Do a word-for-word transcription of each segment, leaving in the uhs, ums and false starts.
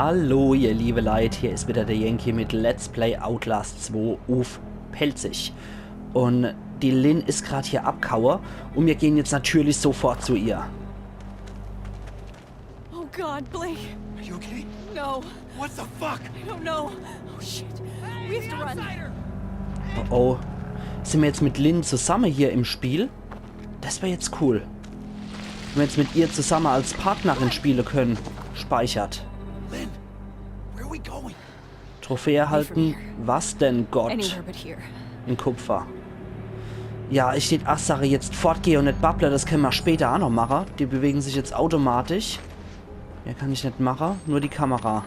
Hallo, ihr liebe Leit, hier is wieder der Yankee mit Let's Play Outlast zwei uff Pälzisch. Un die Lynn is grad hier abghaue un mir gehn jetzt natürlich sofort zu ihr. Oh God, Blake. Are you okay? No, What the fuck? I don't know. Oh shit. We have to run. Oh oh. Sin mir jetzt mit Lynn zusamme hier im Spiel? Das wär jetzt cool. Wenn mir jetzt mit ihr zusamme als Partnerin spiele könne. Speichert. Lynn, where are we going? Trophäe erhalten. Was denn, Gott? Anywhere but here. In Kupfer. Ja, ich deet ach sage, jetzt fortgehe un net babble, das könne mir später ach noch mache. Die bewegen sich jetzt automatisch. Mehr kann ich net mache, nur die Kamera.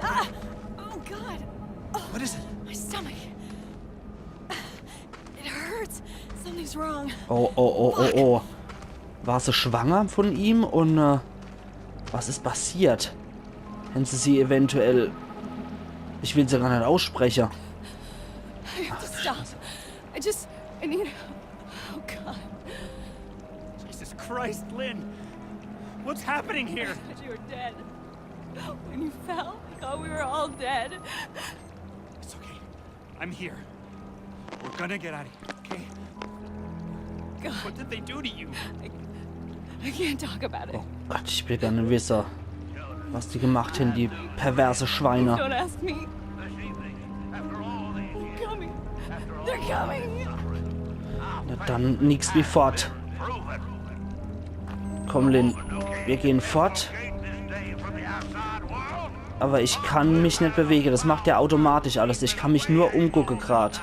Oh God. What is it? My stomach. It hurts. Something's wrong. Oh, oh, oh, oh, oh. War se schwanger von ihm un äh, was is passiert? Hän se sie eventuell... Ich will's jo gar net ausspreche. I have to stop. I just, I need. Oh God. Jesus Christ, Lynn. What's happening here? I thought you were dead. When you fell, I thought we were all dead. It's okay. I'm here. We're gonna get out of here, okay? God, What did they do to you? I can't talk about it. Oh Gott, ich will gar net wisse, was die gemacht hän, die perverse Schweine. Don't ask me. They're coming. They're coming. Na dann, nix wie fort. Komm, Lynn, mir gehn fort. Aber ich kann mich net bewege, das macht der automatisch alles. Ich kann mich nur umgucke grad.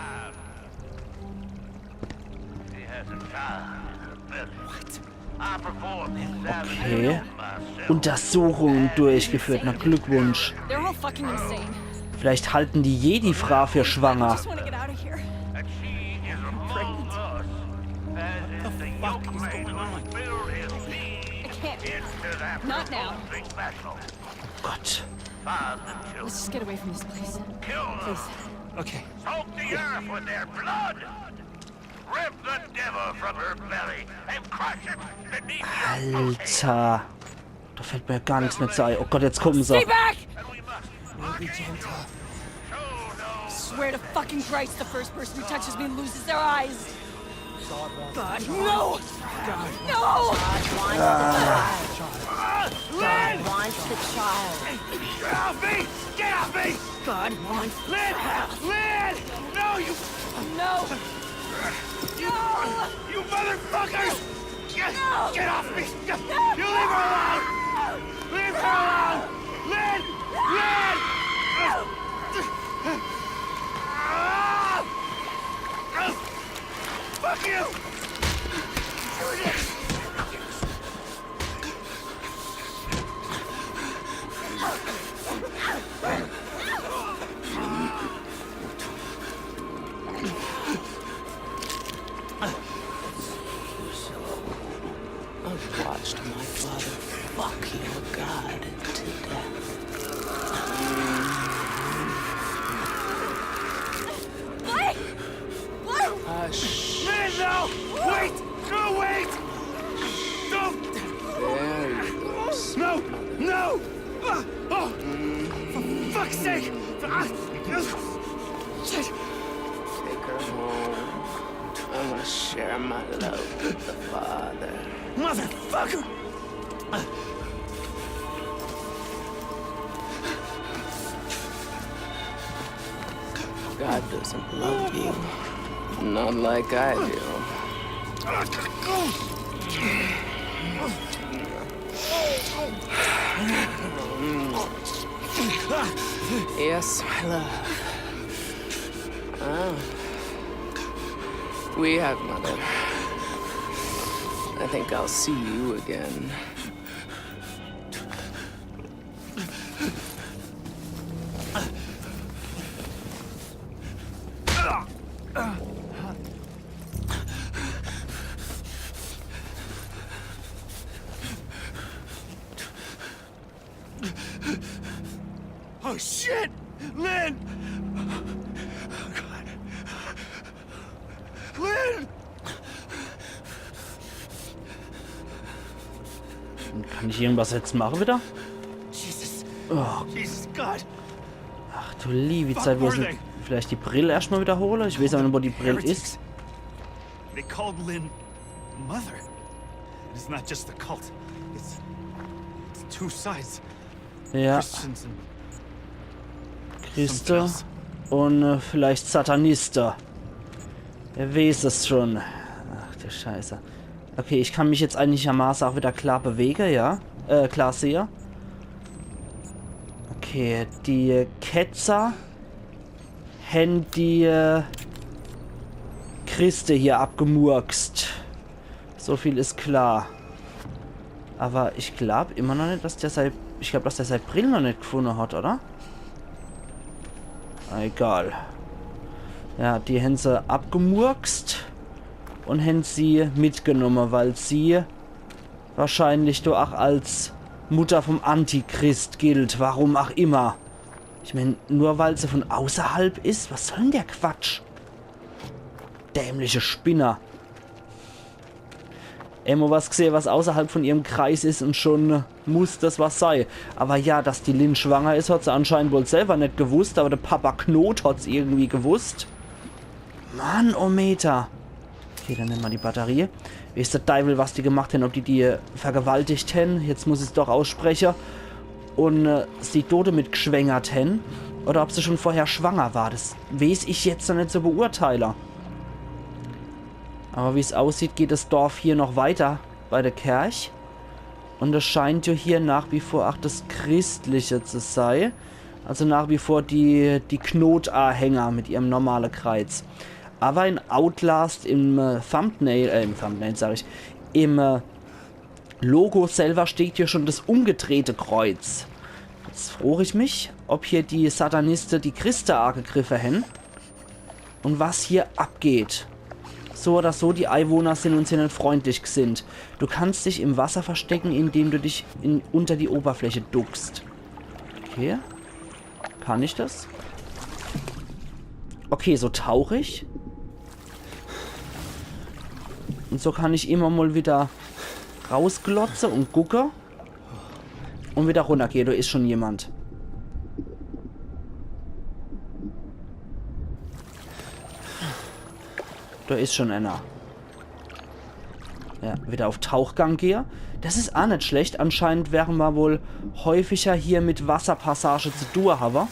Okay. Untersuchungen durchgeführt. Na, Glückwunsch. They're all fucking insane. Vielleicht halten die je die Fra für I schwanger. Just want to get out of here. I'm pregnant. What the fuck is going on? I can't. Not now. Oh Gott. Let's just get away from this place. Please. Okay. Soak the earth with their blood! Rip the devil from her belly and crush it beneath your Alter. Da fällt mir gar nix mehr zu ein. Oh Gott, jetzt kommen se. Stay back! Swear to fucking Christ, the first person who touches me loses their eyes. God, no! No! Wants the child. Get off me! Get off me! God wants Lynn! Lynn! No, you, No! No! you motherfuckers! Get, get off me! You leave her alone! Leave her alone! Lynn! Lynn! Fuck you! I've watched my father fuck your god to death. Blake! Blake! Hush. Lynn, no! Wait! No, wait! Don't! There you go. No! No! Ah! Oh! For fuck's sake! Ah! Shit! Take her home. I want to share my love with the father. Motherfucker! God doesn't love you. Not like I do. Yes, my love. Ah. We have, mother. I think I'll see you again. Oh shit! Lynn! Oh God. Lynn! Kann ich irgendwas jetzt mache wieder? Jesus Oh, Jesus, God. Ach du liebe Zeit, wo is denn vielleicht die Brill erscht mal wiederhole? Ich weeß awwer net, wo die Brill is. Heretics. They called Lynn mother. It's not just a cult. It's, it's two sides. Ja. Christians and Christe something else. Un äh, vielleicht Sataniste. Wer weeß es schon. Ach du Scheiße. Okay, ich kann mich jetzt einigermaße auch wieder klar bewege, ja? Äh, klar sehe. Okay, die Ketzer hän die äh, Christe hier abgemurkst. So viel is klar. Awwer ich glaab immer noch net, dass der sei, ich glaab, dass der sei Brill noch net gefunne hat, oder? Ah, egal. Ja, die hän se abgemurkst un hän sie mitgenomme, weil sie wahrscheinlich do ach als Mutter vom Antichrist gilt, warum ach immer. Ich meen, nur weil se von außerhalb is, was soll denn der Quatsch? Dämliche Spinner. Emol was gesehe, was außerhalb von ihrem Kreis is un schon muss das was sei. Awwer ja, dass die Lynn schwanger is, hat se anscheinend wohl selwer net gewusst, awwer der Papa Knoth hat's irgendwie gewusst. Mann, oh Meter. Okay, dann nemme mer die Batterie. Weeß der Deiwel, was die gemacht hän, ob die die vergewaltigt hän. Jetzt muss ich's doch ausspreche. Un äh, sie do demit gschwängert hän. Oder ob se schon vorher schwanger war, das weeß ich jetzt noch net zu beurteile. Awwer wie's aussieht, geht das Dorf hier noch weiter bei der Kerch. Un es scheint jo hier nach wie vor ach das Christliche zu sei. Also nach wie vor die, die Knoth-Ahänger mit ihrem normale Kreiz. Awwer in Outlast im äh, Thumbnail, äh, im Thumbnail sag ich, im äh, Logo selwer steht hier schon das umgedrehte Kreuz. Jetzt frooch ich mich, ob hier die Sataniste die Christe agegriffe hän. Un was hier abgeht. So oder so, die Eiwohner sin uns hier net freundlich gesinnt. Du kannst dich im Wasser verstecken, indem du dich in, unter die Oberfläche duckst. Okay. Kann ich das? Okay, so tauch ich. Un so kann ich immer mal wieder rausglotze un gucke. Un wieder runnergehe, do is schon jemand. Do is schon einer. Ja, wieder auf Tauchgang gehe. Das is ach net schlecht. Anscheinend werre mer wohl häufiger hier mit Wasserpassage zu tue hawwe.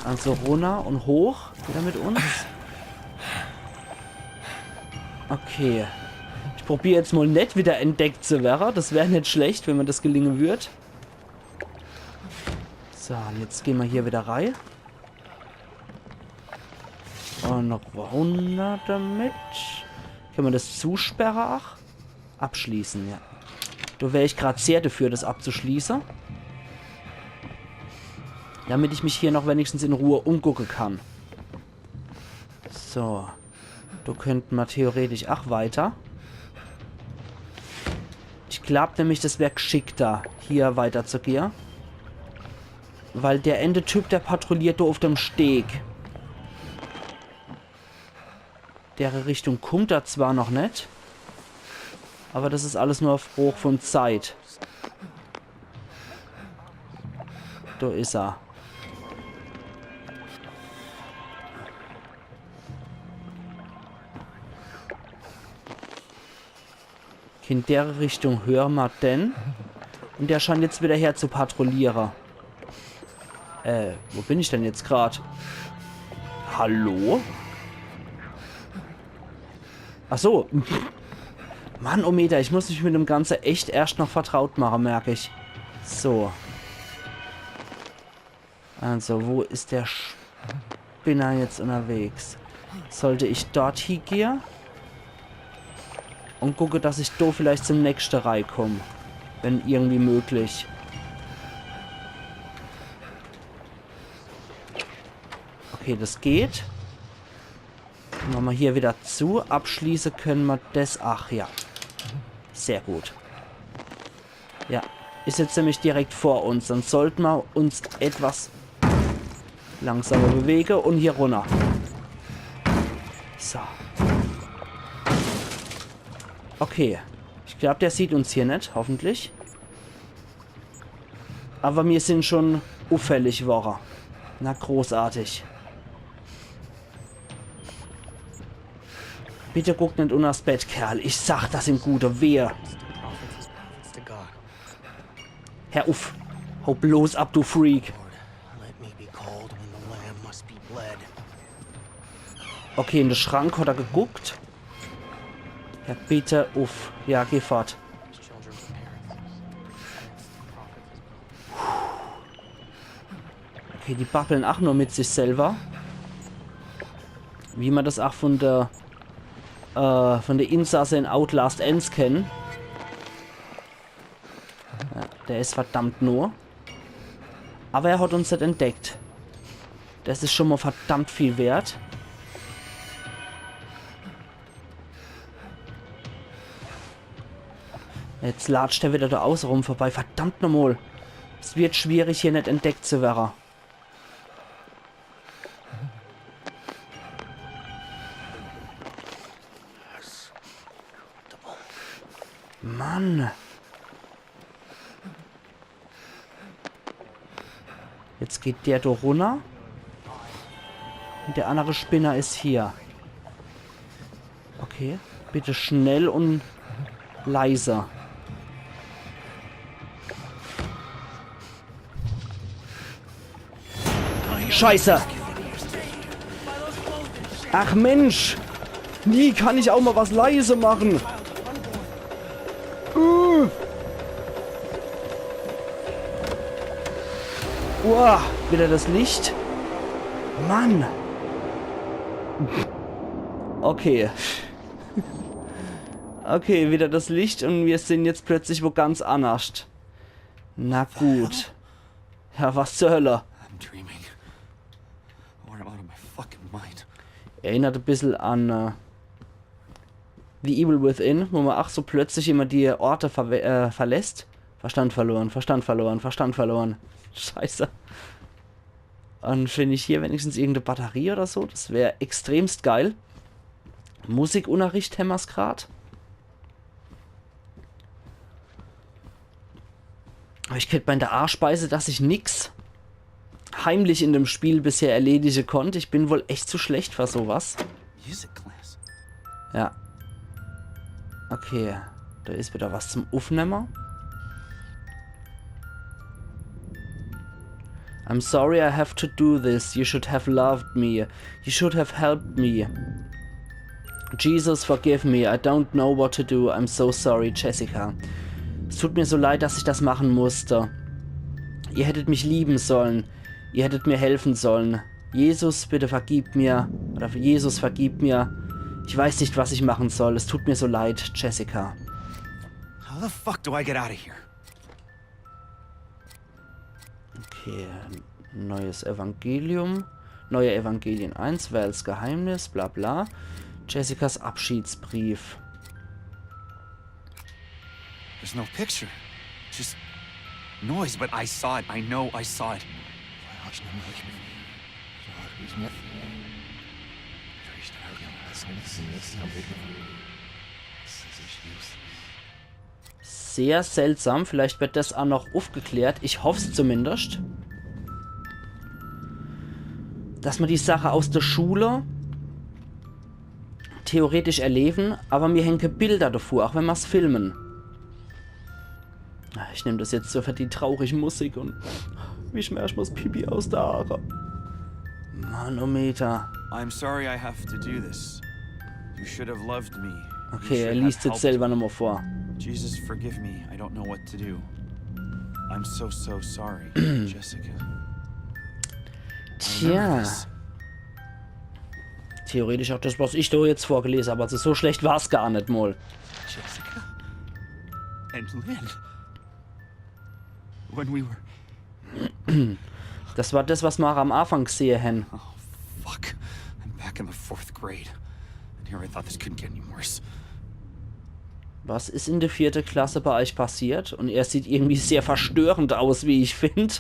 Also runner un hoch. Wieder mit uns. Okay. Ich probier jetzt mal net wieder entdeckt zu werre. Das wär net schlecht, wenn mer das gelinge würd. So, un jetzt gehn mer hier wieder rei. Un noch runner damit. Kann mer das zusperre? Ach. Abschließe, ja. Do wär ich grad sehr dafür, das abzuschließe. Damit ich mich hier noch wenigstens in Ruhe umgucke kann. So. Do könnt mer theoretisch ach weiter. Ich glaub nämlich, das wär gschickter, hier weiter zu gehe. Weil der ene Typ, der patrouilliert do auf dem Steg. Dere Richtung kummt er zwar noch net, aber das is alles nur Frooch von Zeit. Do is er. In dere Richtung höre mer den. Und der scheint jetzt wieder her zu patrouilliere. Äh, wo bin ich denn jetzt grad? Hallo? Ach so. Mann, oh Meter, ich muss mich mit dem Ganze echt erscht noch vertraut mache, merk ich. So. Also, wo is der Spinner jetzt unterwegs? Sollt ich dort hiegehe? Und gucke, dass ich do vielleicht zum nächste reikomm. Wenn irgendwie möglich. Okay, das geht. Mache mer hier wieder zu. Abschließe könne mer das. Ach ja. Sehr gut. Ja, is jetzt nämlich direkt vor uns. Dann sollt mer uns etwas langsamer bewege und hier runner. So. Okay. Ich glaub, der sieht uns hier net, hoffentlich. Awwer mir sin schun uffällig worre. Na, großartig. Bitte guck net unners Bett, Kerl. Ich sag das im Gute. Wehe. Hör uff. Hau bloß ab, du Freak. Let me be called when the lamb must be bled. Okay, in de Schrank hat er geguckt. Ja, bitte, uff. Ja, geh fort. Okay, die babbeln ach nur mit sich selber. Wie mer das ach von der, äh, von der Insasse in Outlast eens kennen. Ja, der is verdammt nah. Awwer er hat uns net entdeckt. Das is schun mol verdammt viel wert. Jetzt latscht er wieder do außerum vorbei. Verdammt nochmol. Es wird schwierig, hier net entdeckt zu werre. Mann. Jetzt geht der do runner. Und der andere Spinner is hier. Okay. Bitte schnell und leise. Scheiße. Ach Mensch. Nie kann ich auch mal was leise machen. Uh. Uah, wieder das Licht. Mann. Okay. Okay, wieder das Licht und wir sind jetzt plötzlich wo ganz annerscht. Na gut. Ja, was zur Hölle? I'm dreaming. Or I'm out of my fucking mind. Erinnert ein bisschen an äh, The Evil Within, wo man ach so plötzlich immer die Orte ver äh, verlässt. Verstand verloren, Verstand verloren, Verstand verloren. Scheiße. Und finde ich hier wenigstens irgendeine Batterie oder so? Das wäre extremst geil. Musikunterricht hämmer's grad. Aber ich krieg bei der Arschbeiße, dass ich nix heimlich in dem Spiel bisher erledige konnt. Ich bin wohl echt zu schlecht für sowas. Music class. Ja. Okay, da is wieder was zum Uffnemme. I'm sorry I have to do this. You should have loved me. You should have helped me. Jesus, forgive me. I don't know what to do. I'm so sorry, Jessica. Es tut mir so leid, dass ich das machen musste. Ihr hättet mich lieben sollen. Ihr hättet mir helfen sollen. Jesus, bitte vergib mir. Oder Jesus, vergib mir. Ich weiß nicht, was ich machen soll. Es tut mir so leid, Jessica. How the fuck do I get out of here? Okay, neues Evangelium. Neue Evangelien eins, Wells Geheimnis, bla bla. Jessicas Abschiedsbrief. There's no picture. Just noise, but I saw it. I know I saw it. Sehr seltsam. Vielleicht wird das auch noch aufgeklärt. Ich hoff's zumindest. Dass man die Sache aus der Schule theoretisch erleben, aber mir hängen Bilder davor, auch wenn mer's filmen. Ah, ich nehm das jetzt so für die traurige Musik und wie ich mir erstmal das Pipi aus der Haare. Manometer. I'm sorry I have to do this. You should have loved me. You Okay, er should liest have jetzt helped. Selber nochmal vor. Jesus, forgive me. I don't know what to do. I'm so, so sorry, Jessica. Tja. Theoretisch auch das, was ich da jetzt vorgelesen habe. Also so schlecht war's gar nicht mal. Jessica? And Lynn? When we were... Das war das, was wir am Anfang gesehen haben. Oh, fuck. I'm back in the fourth grade. And here I thought this couldn't get any worse. Was ist in der vierten Klasse bei euch passiert? Und er sieht irgendwie sehr verstörend aus, wie ich finde.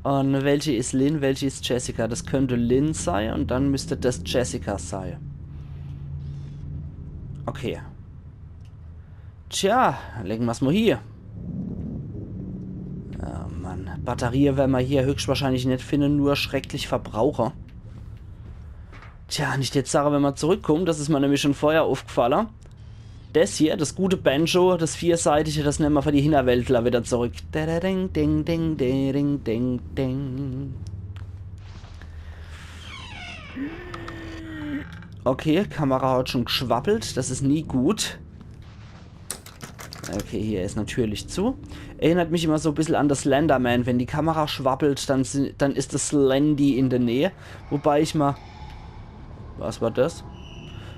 Und welche ist Lynn, welche ist Jessica? Das könnte Lynn sein und dann müsste das Jessica sein. Okay. Tja, legen wir's mal hier. Ähm, Mann, Batterie wer mer hier höchstwahrscheinlich net finne, nur schrecklich verbrauche. Tja, net jetzt sage, wenn mer zurückkumme, das is mer nämlich schon vorher uffgefalle. Das hier, das gute Banjo, das vierseitige, das nemme mer für die Hinnerwäldler wieder zurück. Da, da, ding, ding, ding, ding, ding, ding, ding. Okay, Kamera hat schon gschwabbelt, das is nie gut. Okay, hier is natürlich zu. Erinnert mich immer so bissel an das Slenderman. Wenn die Kamera schwabbelt, dann, si- dann is das Slendy in der Nähe. Wobei ich mer... Was war das?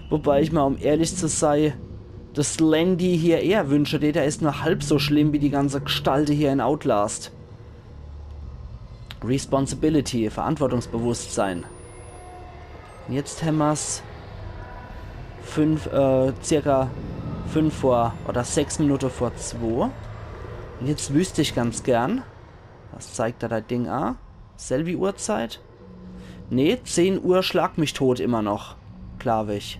Wobei ich mer, um ehrlich zu sei, das Slendy hier eher wünsche, der, der is nur halb so schlimm wie die ganze Gestalte hier in Outlast. Responsibility, Verantwortungsbewusstsein. Und jetzt hämmer's fünf, äh, circa fünf vor oder sechs Minute vor zwei. Und jetzt wüsst ich ganz gern, was zeigt da das Ding a? Selbi Uhrzeit? Nee, zehn Uhr schlag mich tot immer noch, glaub ich.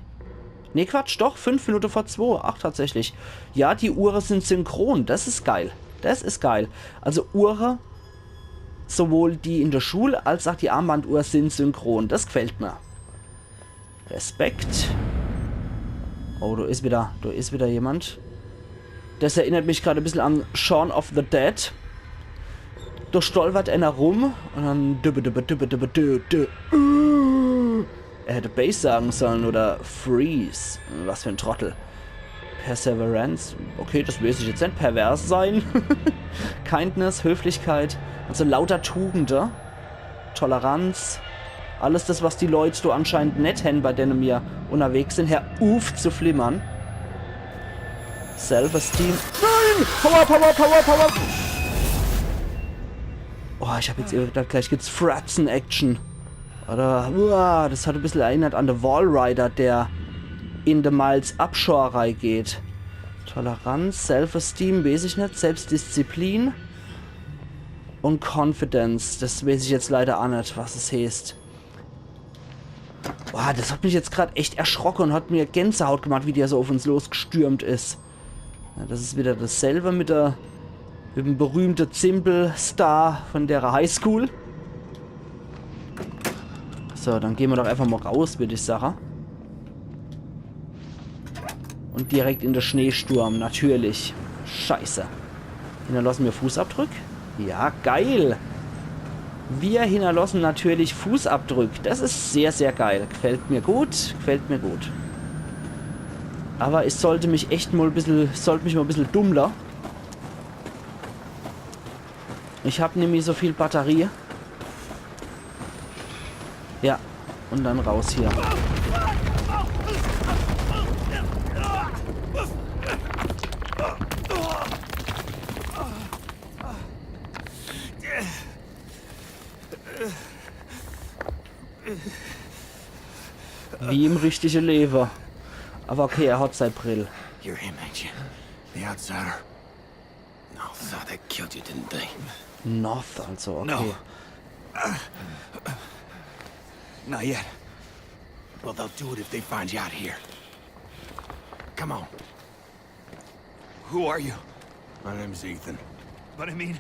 Nee, Quatsch, doch, fünf Minute vor zwei. Ach, tatsächlich. Ja, die Uhre sind synchron. Das is geil. Das is geil. Also Uhre, sowohl die in der Schul als auch die Armbanduhr sind synchron. Das gfällt mer. Respekt. Oh, do is wieder, do is wieder jemand. Das erinnert mich grad bissel an Shaun of the Dead. Do stolpert einer rum und dann dübbe, dübbe, dübbe, dübbe, dü, dü, äh. Er hätte Base sagen sollen oder Freeze. Was für en Trottel. Perseverance. Okay, das weiß ich jetzt net. Pervers sein. Kindness, Höflichkeit. Also lauter Tugende. Toleranz. Alles das, was die Leut do anscheinend net hen, bei dene mir unterwegs sind. Hör uff zu flimmern. Self-Esteem. Nein! Power, Power, Power, Power! Oh, ich hab jetzt gedacht, gleich gibt's Fratzen-Action. Oder, uah, das hat bissel erinnert an The Walrider, der in The Miles Upshore reingeht. Toleranz, Self-Esteem, weiß ich net, Selbstdisziplin und Confidence, das weiß ich jetzt leider a net, was es heißt. Boah, das hat mich jetzt grad echt erschrocke und hat mir Gänsehaut gemacht, wie der so auf uns losgestürmt is. Ja, das is wieder dasselbe mit der, mit dem berühmte Zimpel-Star von der Highschool. So, dann gehn mer doch einfach mal raus, würd ich sage. Und direkt in de Schneesturm, natürlich. Scheiße. Hinnerlosse mir Fußabdrück? Ja, geil. Wir hinnerlosse natürlich Fußabdrück. Das is sehr, sehr geil. Gfällt mir gut. Gfällt mir gut. Aber ich sollt mich echt mal bissel, sollt mich mal bissel dummler. Ich hab nimmi so viel Batterie. Ja, und dann raus hier. Wie im richtige Lewe. Aber okay, er hat sei Brill. You're him, ain't you? The outsider. No, I thought they killed you, didn't they? Noth, also, okay. No. Not yet. Well, they'll do it if they find you out here. Come on. Who are you? My name's Ethan. But I mean,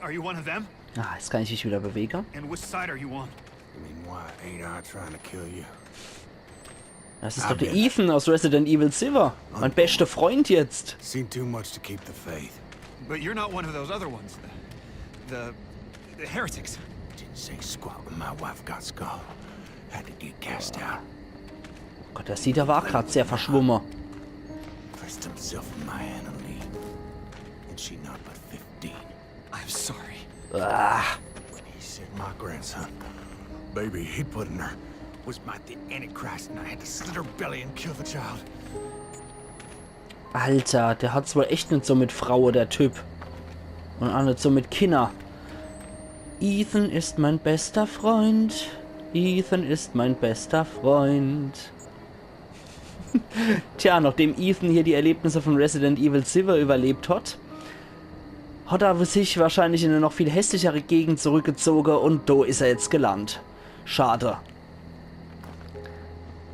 are you one of them? Ah, jetzt kann ich mich wieder bewegen. And which side are you on? You mean why ain't I trying to kill you? Das is doch der Ethan aus Resident Evil Seven. Mein bester Freund jetzt. Seen too much to keep the faith. But you're not one of those other ones. The, the heretics. Didn't say squat when my wife got skull. Had to get cast out. Gott, der sieht aber auch grad sehr verschwommen. Pressed himself in my hand and leave. And she not but fifteen. I'm sorry. Ah, He said my grandson. Baby he put in her was my the Antichrist, and I had to slit her belly and kill the child. Alter, der hat's wohl echt net so mit Fraue, der Typ. Und auch net so mit Kinner. Ethan ist mein bester Freund. Ethan ist mein bester Freund. Tja, nachdem Ethan hier die Erlebnisse von Resident Evil Seven überlebt hat, hat er sich wahrscheinlich in eine noch viel hässlichere Gegend zurückgezogen und do is er jetzt gelandet. Schade.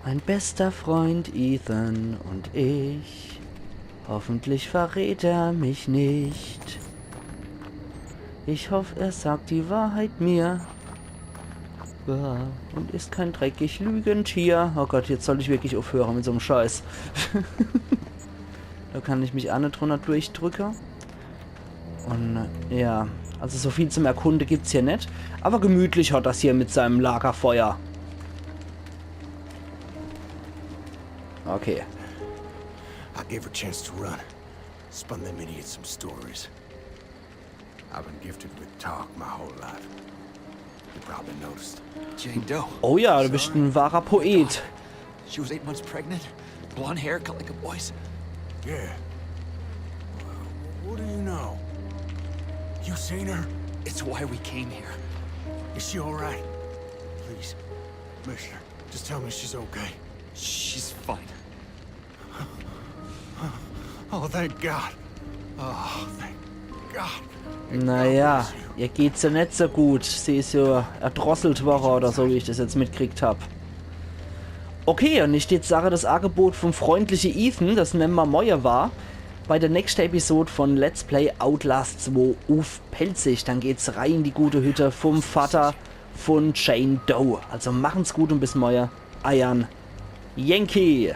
Mein bester Freund Ethan und ich. Hoffentlich verrät er mich nicht. Ich hoff, er sagt die Wahrheit mir. Ja, und ist kein dreckig Lügentier. Oh Gott, jetzt sollt ich wirklich aufhöre mit so'm Scheiß. Do kann ich mich aa net drunner durchdrücke. Und äh, ja, also so viel zum Erkunde gibt's hier net. Aber gemütlich hat das hier mit seinem Lagerfeuer. Okay. I gave her a chance to run. Spun them idiots some stories. I've been gifted with talk my whole life. You probably noticed. Jane Doe. Oh ja, du bist ein wahrer Poet. She was eight months pregnant. Blonde hair, cut like a boy's. Yeah. What do you know? You seen her? It's why we came here. Is she all right? Please, Mister, just tell me she's okay. She's fine. Oh, thank God. Oh, thank God. Naja, ihr geht's ja net so gut. Sie is ja erdrosselt worre oder so, wie ich das jetzt mitkriegt hab. Okay, und ich dät sage, das Agebot vom freundliche Ethan, das nemme mer morje wahr, bei der nächste Episode von Let's Play Outlast zwei uff Pälzisch. Dann geht's rein in die gute Hütte vom Vater von Jane Doe. Also machen's gut und bis morje. Eiern Yankee.